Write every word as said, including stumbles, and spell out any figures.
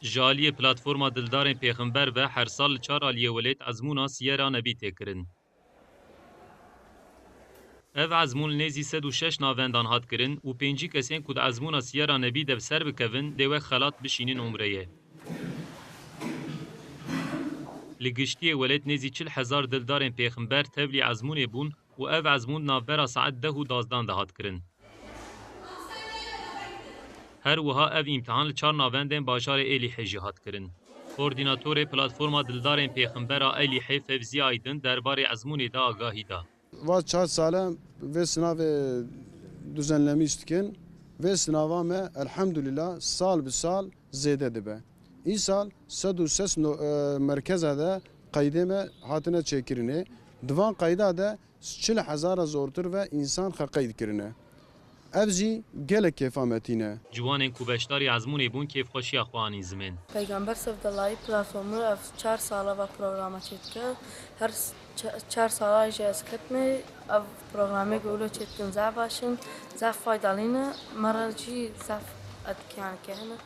Ji aliyê Platforma Dildarên Pêxember ve her sal li çar aliyê welêt ezmûna Siyera Nebî tê kirin. Ev ezmûn li nêzî sed û şeş navendan hat kirin û pêncî kesên ku di ezmûna Siyera Nebî de bi ser bikevin, dê wek xelat bişînin umreyê. Li giştiyê welêt nêzî çil hezar dildarên pêxember tevlî ezmûnê bûn û ev ezmûn di navbera saet deh û dazdan de hat kirin. Her wiha ev îmtihan li çar navendên bajarê Êlîhê jî hat kirin. Koordînatorê Platforma Dildarên Pêxembera Êlîhê Fevzî Aydin derbarê ezmûnê de agahî da. Va çar sale vê sinavê düzenlemîş dikin. Vê sinava me elhamdülillah sal bi sal zêde dibe. Îsal sed û şêst no-, e, merkeza de qeydê me hatine çêkirinê. Di van qeyda de çil hezara zortir ve însan xwe qeyd kirine. Ev jî gelek kêfa me tîne. Ciwanên ku beşdarî ezmûnê bûn kêfxweşiya xwe anîn zimên. Peygamber Sevdallayî platformu ev çar sala va programa çêdike. Her s-, ça-, çar sala jî ez ketime. Ev programê ku wilo çêdikin zaf baş in, zaf faydalî ne. Me re jî zaf etkiyaneke hene.